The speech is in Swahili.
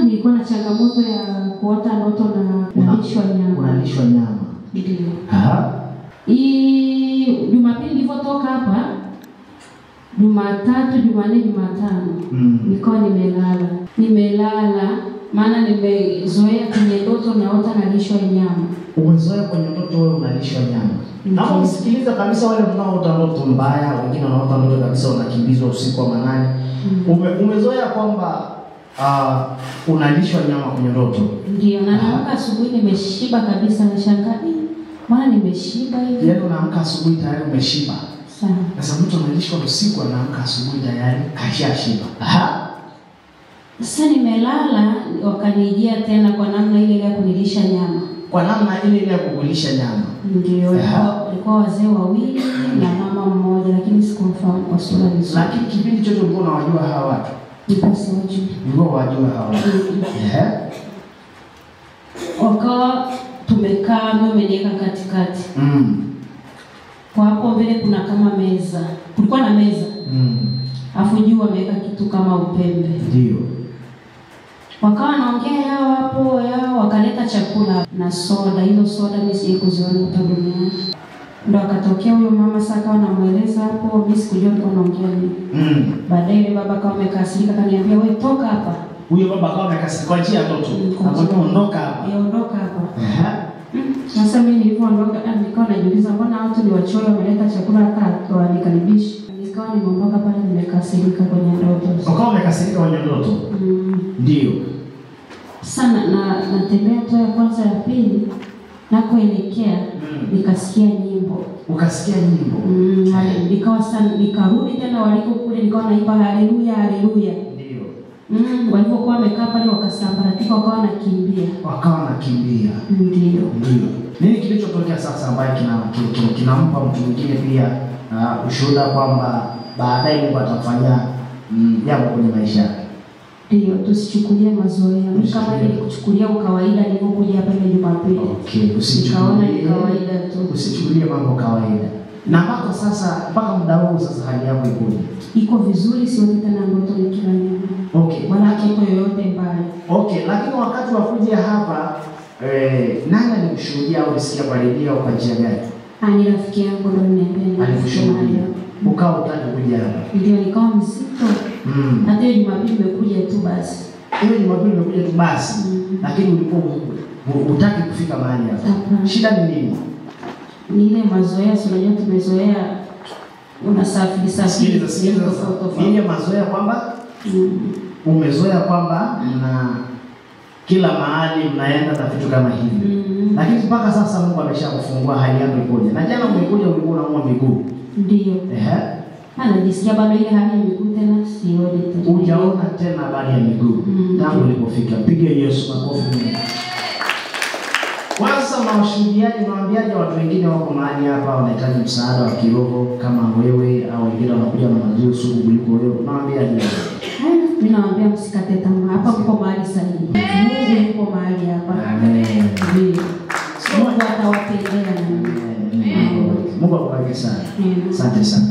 Nilikuwa na changamoto ya kuota ndoto na kulishwa nyama. Unalishwa nyama. Ndio. Hii Jumapili nilipotoka hapa, Jumatatu, Jumanne, Jumatano, nilikuwa nimelala. Nimelala maana nimezoea kwenye ndoto naota nalishwa nyama. Umezoea kwenye ndoto wewe unalishwa nyama. Na msikiliza kabisa wale mnaoota ndoto mbaya, wengine wanaota ndoto kabisa wanakimbizwa usiku wa manane. Umezoea kwamba unalishwa nyama kwenye ndoto. Ndio, na naamka asubuhi nimeshiba kabisa, nashangaa, maana nimeshiba hivi. Yaani unaamka asubuhi tayari umeshiba. Sawa. Sasa mtu analishwa usiku anaamka asubuhi tayari kashashiba. Sasa nimelala wakanijia tena kwa namna ile ile ya kunilisha nyama. Kwa namna ile ile ya kukulisha nyama. Ndio, walikuwa wazee wawili na mama mmoja, lakini sikumfahamu kwa sura vizuri. Lakini kipindi chote ulikuwa unawajua hawa watu? Nilikuwa siwajui. Ulikuwa wajua hawa watu. Wakawa tumekaa, mimi ameniweka katikati. Kwa hapo mbele kuna kama meza. Kulikuwa na meza. Afu juu ameweka kitu kama upembe. Ndio. Wakawa naongea yao hapo yao, wakaleta chakula na soda. Hizo soda mimi sikuziona hapa duniani. Ndio akatokea huyo mama sasa akawa anamueleza hapo, mimi sikujua alikuwa anaongea nini. Baadaye yule baba akawa amekasirika akaniambia wewe toka hapa. Huyo baba akawa amekasirika kwa njia ya ndoto. Akamwambia ondoka hapa. Ondoka hapa. Sasa mimi nilipoondoka nikawa najiuliza mbona watu ni wachoyo wameleta chakula hata wanikaribishi. Nikawa nimeondoka pale nimekasirika kwenye ndoto. Ukawa umekasirika kwenye ndoto? Ndio. Sana na natembea tu ya kwanza ya pili na kuelekea nikasikia nyimbo. Ukasikia nyimbo? Nikawa sana nikarudi tena waliko kule nikawa naimba haleluya haleluya. Ndio. Walipokuwa wamekaa pale wakasambaratika wakawa nakimbia. Wakawa nakimbia. Ndio. Ndio. Nini kilichotokea sasa ambaye kinampa mtu mwingine pia ushuhuda kwamba baadaye Mungu atamfanyia jambo kwenye maisha yake? Ndio, tusichukulie mazoea. Mimi kama nilikuchukulia ukawaida nilipokuja hapa ile Jumapili. Okay, usichukulie kawaida tu. Usichukulie mambo kawaida. Na mpaka sasa, mpaka muda huu sasa hali yako ikoje? Iko vizuri, sioni tena ndoto nikila nyama. Okay, wala kitu yoyote mbaya. Okay, lakini wakati wa kuja hapa nani alikushuhudia au ulisikia kwa redio au kwa njia gani? Ni rafiki yangu ndo aliniambia. Alikushuhudia. Ukawa utaki kuja hapa? Ndio, nikawa mzito. Hata hiyo Jumapili nimekuja tu basi. Hiyo Jumapili nimekuja tu basi. Lakini ulikuwa hutaki kufika mahali hapa. Shida ni nini? Ni ile mazoea, si unajua tumezoea unasafiri safiri. Ni ile mazoea kwamba umezoea kwamba na kila mahali mnaenda na vitu kama hivi. Lakini mpaka sasa Mungu ameshakufungua, hali yako ikoje? Na jana umekuja ulikuwa unaumwa miguu. Ndio. Anajisikia bado ile hali ya miguu tena sioni tena. Hujaona tena habari ya miguu tangu ulipofika. Piga Yesu makofi. Kwanza unawashuhudiaje, unawaambiaje watu wengine wako mahali hapa wanahitaji msaada wa kiroho kama wewe au wengine wanakuja na maziwa sugu kuliko wewe? Unawaambiaje? Mimi nawaambia msikate tamaa. Hapa mko mahali sahihi. Mungu yuko mahali hapa. Amen. Ndio. Mungu atawatendea na Mungu akubariki sana. Asante sana.